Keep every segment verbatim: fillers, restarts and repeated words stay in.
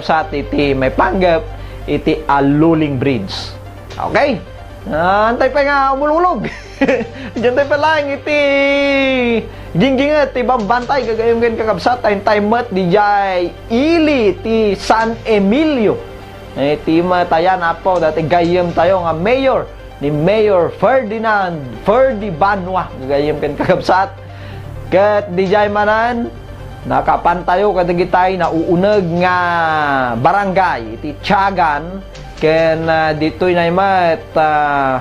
Sa iti maipanggep iti Aluling Bridge. Okay? Ah, antay pa nga umululog. Diyan tayo pa lang iti gingginget ti bambantay gagayem ken kakabsat, intay met dijay ili ti San Emilio. Eh, ti matayan, apo, dati gayyem tayo nga mayor ni Mayor Ferdinand Ferdi Banwa, gagayem ken kakabsat. Ket dijay manen, nakapan tayo kadagitay nauuneg nga barangay iti Tiagan, ken, ah, ditoy nay met, ah,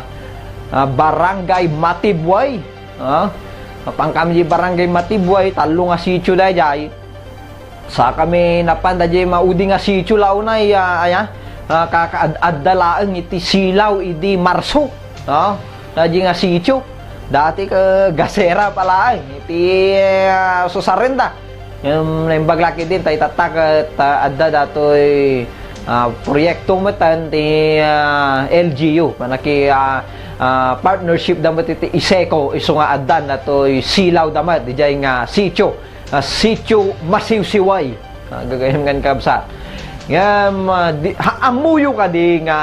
ah, Barangay Matibway. Ah, mapan kami di Barangay Matibway, tallo nga sitio daydiay. Sa kami napan daydiay maudi nga sitio la unay, ah, aya, ah, kakaad-adda laeng iti silaw idi Marso, no? Daydiay nga sitio. Dati ket gasera pa laeng iti, ah, susarenda. Ngem naimbag la ketdi, tay tatta ket, ah, adda datoy, ah, proyekto met ti, ah, L G U. Manaki, ah, ah, partnership da met iti ISECO, isu nga addan datoy silaw da met dijay nga sitio. Ah, Sitio Masiwsiway. Ah, gagayem ken kabsat. Ngem, ah, di, ha, ammoyo kadi nga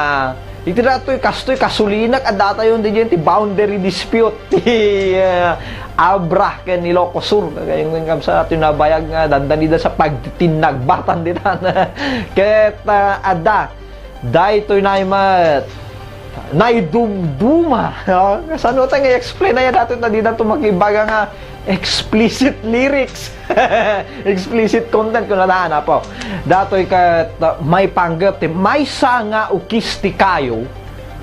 iti datoy kastoy kasulinak, adda tayo diay ti boundary dispute ti, ah, Abra ken Ilocos Sur. Gagayem ken kabsat, ti nabayag nga dandanida sa pagtitinnagbatan ditan. Ket, ah, adda daytoy nay met, naidumduma. Ah, kasano ta nga i-explain aya datoy ta dida to makibaga nga explicit lyrics. Explicit content kunana, apo. Datoy ket, ah, maipanggep ti maysa nga ukis ti kayo,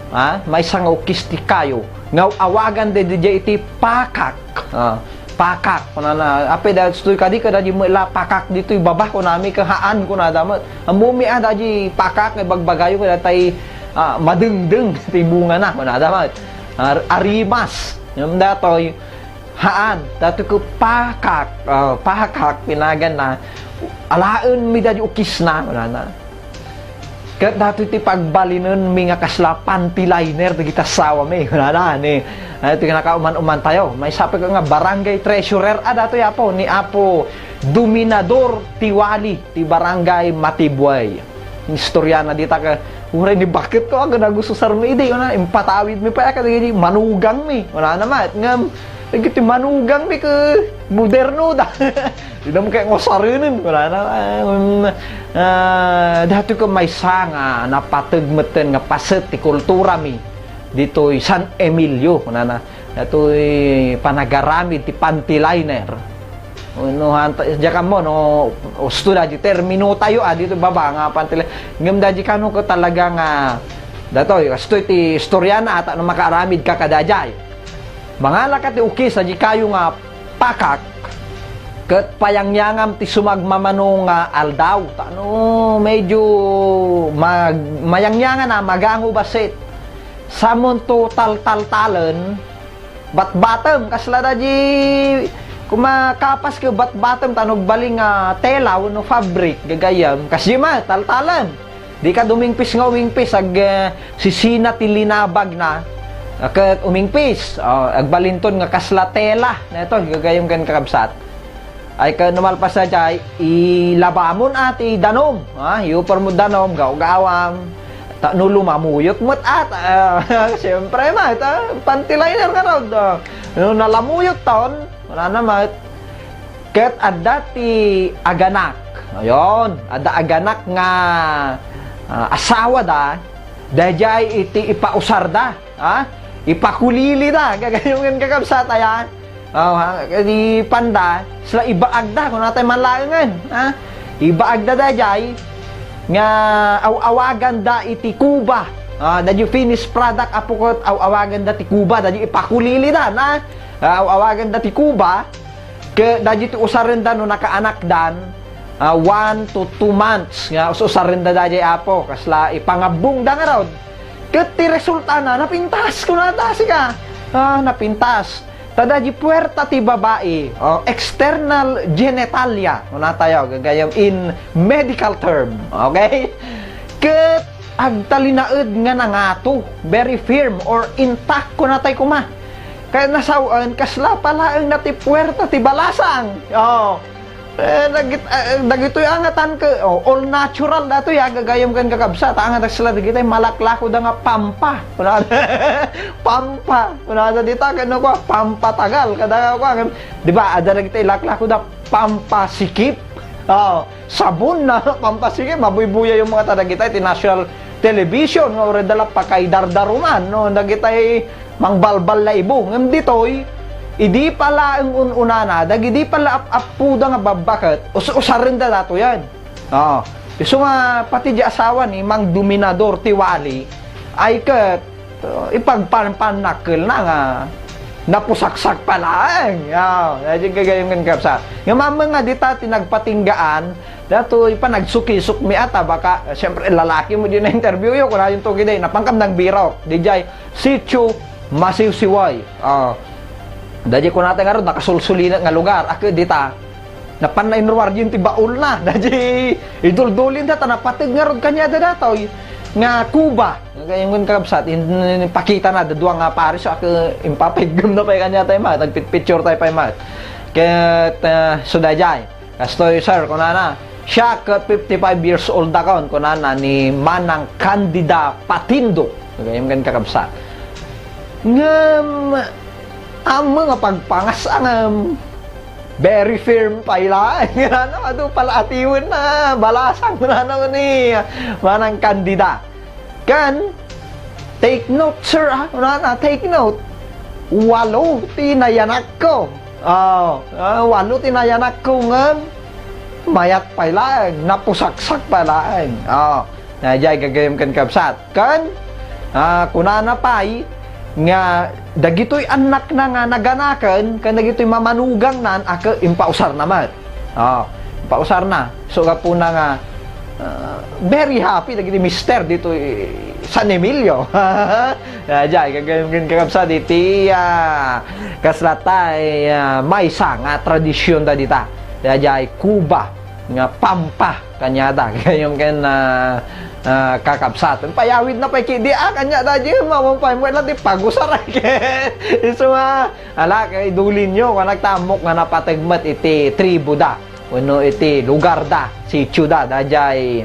ah, maysa nga ukis ti kayo nga awagan daydiay iti pakak. Ah, pakak, kunana, apay, daytoy kadi, kada di met la pakak ditoy baba, kunami, ket haan, kunada met. Ammomi a, daydiay pakak nga ibagbagayo, kada tay, ah, madengdeng ti bungana, kunada met. Ar-, arimas. Ngem datoy, haan, datoy ket pakak, ah, pakak, pinaganna, alaenmi daydiay ukisna, kunana. Ket datoy ti pagbalinenmi nga kasla panty liner dagiti assawami. Kunana, ni, datoy nakauman-uman tayo. Maysa pay nga barangay treasurer a datoy, apo, ni Apo Dominador Tiwali ti barangay Matibway. Istoriana dita ket, uray ni bakit ko, aga nagususarmi idi, kuna, impatawidmi pay a kadagiti manugangmi. Kunana met, ngem, dagiti manugangmi ket moderno da. Dida met kayat nga usarenen, kunana, um, ah, datoy ket maysa nga napateg metten nga paset ti kulturami ditoy San Emilio, kunana. Datoy panagaramid ti panty liner. No, anta, diak ammo, no, usto da, di termino tayo, ah, ditoy baba nga panty liner. Ngem daydiay kano ket talaga nga, datoy, kastoy ti istoriana, ata no makaaramid ka kadaydiay. Mangalaka ti ukis, daydiay kayo nga pakak, ket payangyangam ti sumagmamano nga aldaw. Ta no medyo mag-, mayangyangan a, magango bassit. Samonto taltaltalen, batbatem, kasla daydiay, kuma kapas ket batbatem, ta no agbalin nga tela wenno fabric, gagayyem, kasdiay met, taltalen. Dika dumingpis nga umingpis, ag, eh, sisina ti linabagna, ket umingpis. Oh, agbalinton nga kasla tela, daytoy, gagayyem ken kakabsat. Ay, ket no malpas daydiay, ilabamon a ti danom, ha? Iupermo danom, gawgawam. Ta no lumamuyot met a, ta, siyempre met, ta panty liner ngarud, ah. No nalamuyotton, kunana met. Ket adda ti aganak. Ayon, adda aganak nga, ah, asawada, daydiay iti ipausarda, ha? Ipakulilida, gagayyem ken kakabsat, aya. Oh, ha, di panda, sla ibaagda, kunatay man laengen, ha? Ibaagda daydiay nga aw-awaganda iti kuba. Ah, daydiay finished product, apo, ket aw-awaganda ti kuba, daydiay ipakulilida, na? Ah, aw-awaganda ti kuba, ket daydiay ti usarenda no nakaanakdan, ah, one to two months nga us-, usarenda daydiay, apo, kasla ipangabbongda ngarud. Ket ti resultana, napintas, kunada, sika. Ah, napintas. Ta daydiay puerta ti babai, oh, external genitalia, kunatayo, gagayyem in medical term, okay? Ket agtalinaed nga nangato, very firm or intact, kunatay koma. Kaya nasawen, kasla pa laeng na ti puerta ti balasang. Oh. Eh, dagit-, eh, dagitoy angatan ke, oh, all natural datoy, ah, gagayem ken kakabsat. Angatan sila dagitoy, malaklako da nga pampa. Kunada, pampa. Kunada dita, ken no, kua, pampatagal. Kada, kua, di ba, adda dagitoy laklako da, pampasikip. Oh, sabon na, pampasikip. Mabuybuya yung mga taga dagita, iti national television, nga uray da la pakaidardaruman, no? Dagitay mangbalbal la ibo. Ngem ditoy, idi pala ang un-unana, dagidi pala ap-appuda nga babbaket, us-, usaren da dato yan. Oo. Isu nga pati di asawa ni Mang Dominador ti Wali, ay ket, uh, ipagpanpannakkel na nga napusaksak pala. Ay, ah, ay, di gagayem ken kapsat. Nga mamang nga dita ti nagpatinggaan, dato ipa nagsukisok mi ata, baka, siyempre, lalaki mo di na interview yo, kunayon to gidi, napankam nang birok. Di jay, Sitio Masiwsiway. Ah. Dadi kunata nga rod, nakasulsulinek nga lugar. Ako dita, napan na inruar yun ti baul na. Dadi, iduldulin da, ta napateg nga rod kanya da datoy. Nga kuba. Nga yung kakabsat, in, in, pakita na, dadua nga paris, ako, impapaigem na pa kanya tayo, ma. Nagpitpicture tayo pa, ma. Ket, ah, so dayjay. Kastoy, sir, kunana, siya ket fifty-five years old akon, kunana ni Manang Candida Patindo. Gayam ken kakabsat. Ngem, amo nga pagpangas ngem, very firm pay laeng. Ano, adu pala atiwen na, balasang, kunana ni Manang Candida. Ken, take note, sir, ha? Kunana, take note. Walo ti nayanakko. Ah, ah, walo ti nayanakko ngem mayat pay laeng, napusaksak pay laeng. Ah, dayjay gagayem ken kabsat. Ken, ah, kunana pay nga dagitoy annakna nga naganaken ken dagitoy mamanugangnan a ke-, impausarna met. Ah, pausar na. So, gapuna nga, ah, very happy dagiti mister ditoy San Emilio. Dayjay, gagayem ken kakabsat, iti, ah, kasla tay, ah, maysa nga tradisyon da dita. Dayjay, kuba nga pampa kanyada. Gagayem ken, ah, ah, kakabsat. Payawid na pay kidi, ah, kanyada, di, mawang pay mo, lang di pagusar, ay, ken. Isu nga, Ala, kay Dulinyo, nga nagtamok nga napateg met iti tribu da, wenno iti lugar da, sitio da, dayjay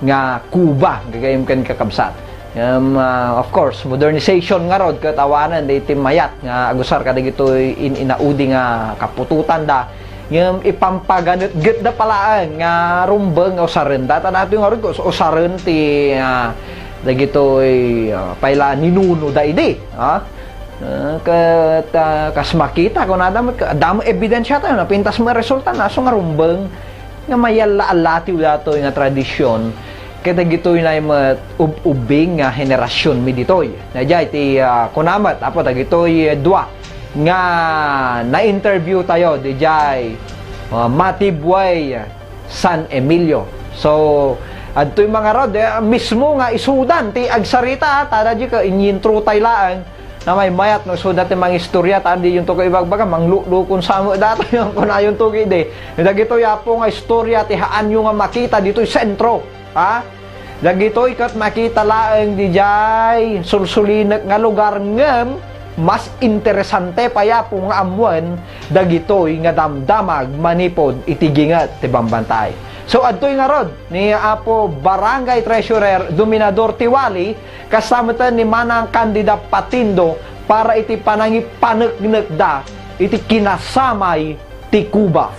nga kuba, gagayem ken kakabsat. Ngem, ah, of course, modernization ngarud ket awanen daytoy mayat nga agusar kadagitoy in-inaudi nga kaputotan da. Ngem ipampaganetget da pay laeng nga rumbeng nga usaren da. Ta daytoy ngarud, us-, usaren ti, ah, dagitoy, ah, pay la ninuno da idi, ah. Ah, ket, ah, kas makita, kunada met, adda met ebidensia tayo, napintas met resulta na, isu nga rumbeng nga mayalla-allatiw datoy nga tradisyon, ket dagitoy nay met ub-, ubbing nga henerasyon mi ditoy. Dayjay ti, ah, kuna met, apo, dagitoy, eh, dua nga na-interview tayo, dayjay, ah, Matibway San Emilio. So, adtoy mga rod, eh, mismo nga isudan ti agsarita, ah, ta dayjay ket inyintro tay laeng, na maymayat no, so dati mangistorya, ta di yun to ko ibagbaga, manglukdukon sa amo datoy, yung kunayon to gidi. Dagitoy apo nga istorya, ti haanyo nga makita ditoy sentro, ha? Dagitoy ket makita laeng dayjay sulsulinek nga lugar, ngem mas interesante pay, apo, nga ammuen dagitoy nga damdamag manipud iti ginget ti bambantay. So, adtoy ngarud ni Apo Barangay Treasurer Dominador Tiwali, kasta met ni Manang Candida Patindo para iti panangipaneknekda iti kinasamay ti Cuba.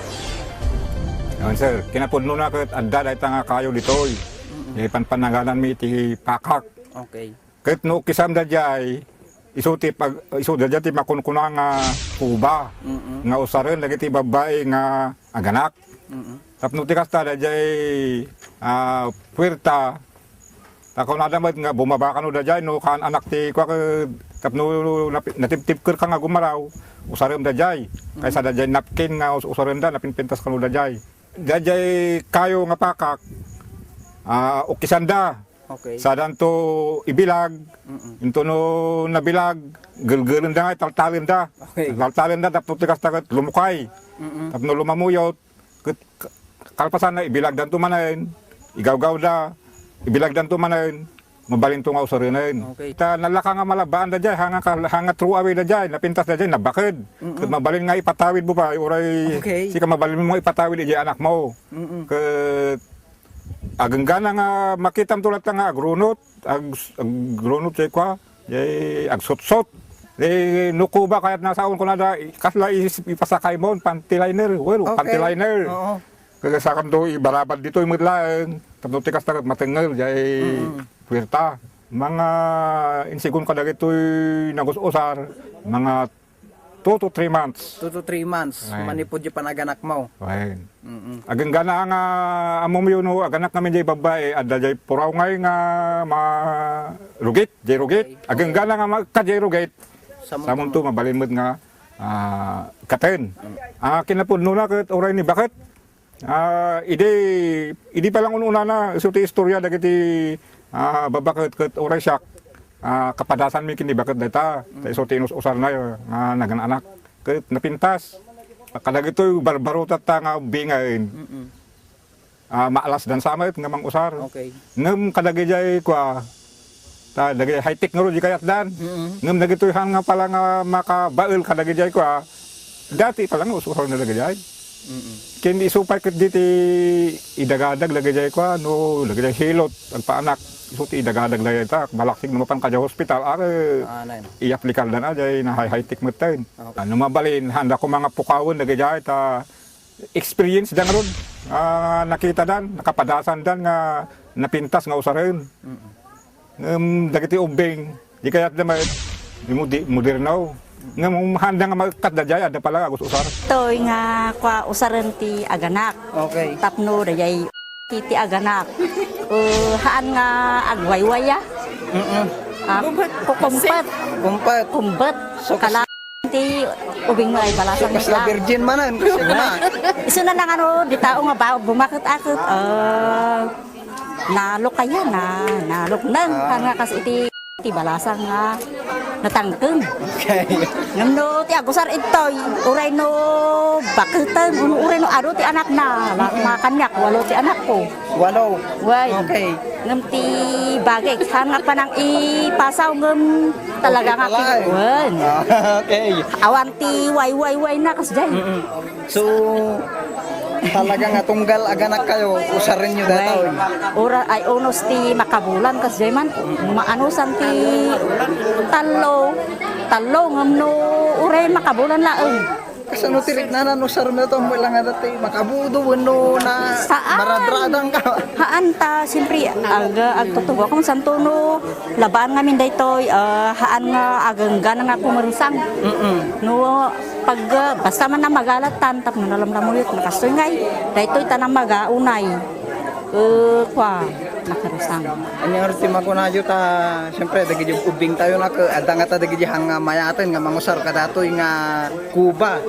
Yon, sir. Kinapudnona ket adda dayta nga kayo ditoy. Mm-mm. Ipanpanagananmi iti pakak. Okay. Ket no ukisam dayjay, isu ti pag-, isu dayjay ti makunkuna nga Cuba, Mm-mm. nga usaren dagiti babbai nga aganak. Mm-mm. Tapno ti kasta dayjay, ah, puerta, ta kunada met nga bumaba kano dayjay no kaan-anak ti kua, ket tapno napi-, natiptipker ka nga gumaraw, usarem dayjay. Mm-mm. Kaysa dayjay napkin nga us-, usarenda, napinpintas kano dayjay. Dayjay kayo nga pakak, ah, ukisanda. Okay. Sadanto ibilag, Mm-mm. into no nabilag, gelgelenda nga, taltalenda. Okay. Taltalenda, tapno ti kasta ket lumukay. Mm-mm. Tapno lumamuyot, ket ka-, kalpasanna, ibilagdanto manen, igawgawda, ibilagdanto manen, mabalinto nga usarenen. Okay. Ta nalaka nga malabaan daydiay, hanga ka, hanga throw away daydiay, napintas daydiay, nabaked. Mm-mm. Ket mabalin nga ipatawid mo pa, uray Okay. sika mabalin mo ipatawid idiay anak mo. Mm-mm. Ket agenggana nga makitam to latta nga agrunot, ag-, agrunot jay kua, jay agsutsot. Eh, no Cuba kayat nasaon ko na da, kasla is-, ipasakay mo, panty liner. Well, Okay. panty liner. Oo. Kaya sa kanto, ibarabad dito, yung laeng. Tapno ti kasta, matengel, jay Mm. puwerta. Mga insigon kadagitoy nagus-usar, mga two to three months. Two to three months, Ayan. manipud di panaganak mo. Ayan. Mm-mm. Agenggana nga amom yun, no, aganak ngamin jay babbae, adda jay puraw ngay nga ma-, rugit, jay rugit. Okay. Agenggana nga magka jay rugit. Sa Sa munto. munto, mabalin met nga, ah, katen. Mm. Ah, kinapudno na ket uray ni baket. Ah, idi, idi pa lang un-unana, isu ti istorya dagiti, ah, babaket ket uray siak, ah, kapadasanmi ken ni baket dayta. Ta isu ti inus-usarna nga nagan-anak. Ket napintas. Kadagitoy barbarotatta nga ubbingaen. Mm-mm. Ah, maalasdan sa met nga mangusar. Okay. Ngem kadagijay kua, Ta, dagiti high-tech ngarud di kayatdan. Mm. Ngem dagitoy han nga pala nga makabael kadagijay kua, dati pala nga us-usarna dagijay. Mm. Ken isu pay ket diti idagadag dagijay kua, no, dagijay hilot, agpaanak, isu ti idagadag dagijay ta, malaksig no mapan ka diay hospital, are, Ah, nay. iaplikar dan a, diay na high-tech metten. Okay. Ano mabalin, handa ko nga pukawen dagijay ta, experience da ngarud, ah, nakita dan, nakapadasan dan nga napintas nga usaren. Mm. Ngem dagiti ubbing, di kayat da ma-, di mo-, di moderno. Ngem handa nga maekkat da jay, adda pala agus-usar. Toy nga kua usaren ti aganak. Okay. Tapno da jay ti, ti aganak. Eh, haan nga agwaywaya. Mm-mm. Ah, Kumpet. kukumpet. Kumpet. Kumpet. So, Kala- Ti ubing mo ay balasan So, kasla na. virgin manen, kasi na. Isu na lang ano, di tao nga ba, bumakit-akit, ah, nalok kaya na, nalok nang, Ah. kan nga kas iti, ti balasan nga natangkeng. Okay. Ngem no, ti agusar itoy, uray no baketen, uno uray no adu ti anak na, la-, makanyak, walo ti anak ko. Walo. Way. Okay. Ngem ti bagik, saan nga panang ipasaw ngem talaga nga Pala, eh. kinuan. Ah, okay. Awan ti way, way, way na, kasjay. Mm-mm. So, talaga nga tunggal aganak kayo, usaren nyo Way. dataw. Ura, ay unos ti makabulan, kasjay man. Maanusan ti tallo, tallo, ngem no, uray makabulan laeng. Kasano ti riknanan no sarmento mo lang nga dati makabudo wenno na Saan? maradradang ka? Haan ta, siyempre, ag-, agtutubo akong santo no labaan ngamin daytoy, ah, haan nga aganggan nga kumersang. Mm-mm. No, pag, ah, basta man na magalatan, tapno nalamlamuyot, nakastoy ngay, daytoy ta na magaunay. Eh, kwa, nakarusang. Anya nga ti makunayo ta, siyempre, dagiti ubbing tayo na, ke-, adda nga ta dagiti hang nga mayaten nga mangusar kadatoy nga kuba.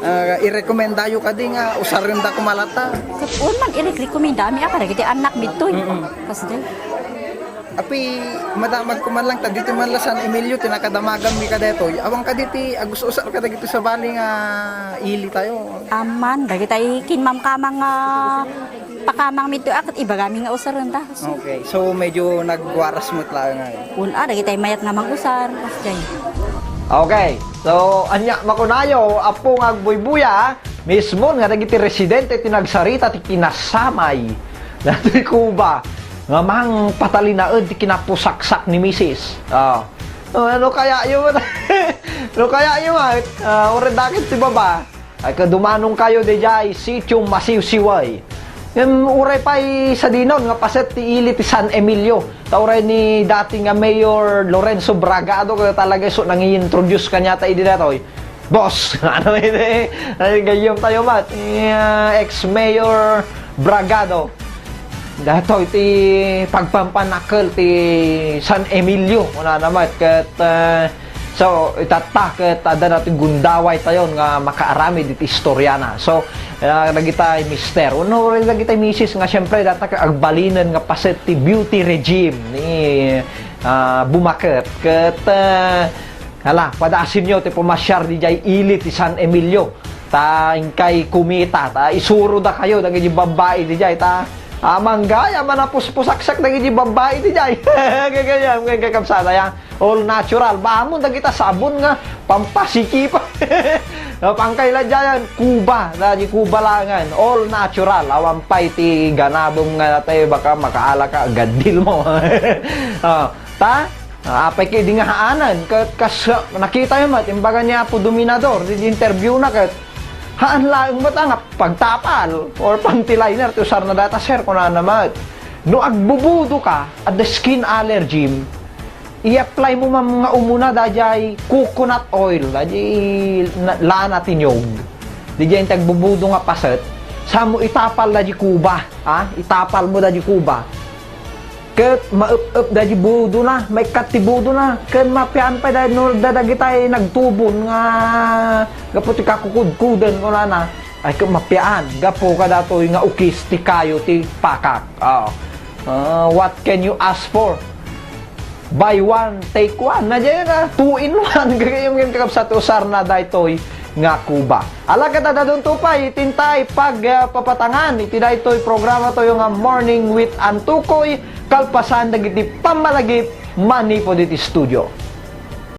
Ah, irekomendayo kadi nga usaren da kumalata. Ket un man, irekomenda mi a kadagiti anak ditoy. Mm-mm. Kasdi. Api, madamag ko man lang, ta dito man la San Emilio, ti nakadamagan mi kadetoy. Awan kaditi, agus-usar kadagiti sabali nga ili tayo. Aman, dagitay kinmamkamang nga pakamang mi to, a ket ibagami nga usaren ta. Okay, so medyo nagwaras met laeng ngay. Kun a, dagitay mayat nga mangusar, kasjay. Okay, so anya makunayo, Apo nga agbuybuya, mismo nga dagiti residente ti nagsarita ti kinasamay datoy Cuba nga mangpatalinaed ti kinapusaksak ni misis. Ah. Oh, ano kaya yun? Ano kaya yun, ah? Ah, uray dakit ti baba. Ay, kadumanong kayo daydiay, Sitio Masiwsiway. Ngem, uray pay sadino nga paset ti ili ti San Emilio. Ta uray ni dati nga Mayor Lorenzo Bragado, kaya talaga isu nangi-introduce kaniata idi datoy. Boss, ano ini? Ay, gayyem tayo met. Eh, ex-Mayor Bragado. Datoy ti pagpampanakkel ti San Emilio. Kunana met ket, eh, So, itatta ket adda datoy gundaway tayon nga makaaramid iti istoriana. So, ah, dagitay mister, wenno dagitay misis nga, siyempre, data ket agbalinen nga paset ti beauty regime ni, ah, bumaket. Ket, ah, hala, padasinyo ti pumasiar didiay ili ti San Emilio. Ta inkay kumita, ta isurodakayo dagiti babbai didiay, ta Amanggay a manapuspusaksak dagiti babbai ti jay. Gagayyem, kakabsat, aya. All natural. Ba, ammon dagita sabon nga pampasiki pa. Pankay la jayan, Cuba. Daji Cuba langen. All natural. Awan pay ti ganabem nga tayo, baka makaalaka, gaddil mo. Ah, ta? Ah, apay kay di nga haanan, ket kas, ah, nakita yo met, imbaga ni Apo Dominador, di, di interview na ket, haan laeng met nga pagtapal or panty liner ti usarna data, sir, kunana met. No agbubudo ka, adda skin allergy, i-apply mo man nga umuna dayjay coconut oil, dayjay na-, lana ti niyog. Dayjay ti agbubudo nga paset, samo itapal dayjay Cuba, ha? Itapal mo dayjay Cuba. Ket maep-ep dayjay budona, maikkat ti budona, ken mapian pay da-, no, da-, dagitay nagtubon nga gapu ti kakukudkuden, kunana. Ay, ket mapian, gapu kadatoy nga ukis ti kayo ti pakak. Oh. Ah, what can you ask for? Buy one, take one. Na diay nga, two in one. Gagayyem ken kakabsat, usarna daytoy nga Cuba. Ala, ket adda dunto pay, itintay pag, ah, papatangan iti daytoy programa tayo nga Morning with Antukoy, kalpasan dagiti pammalagip manipud iti studio.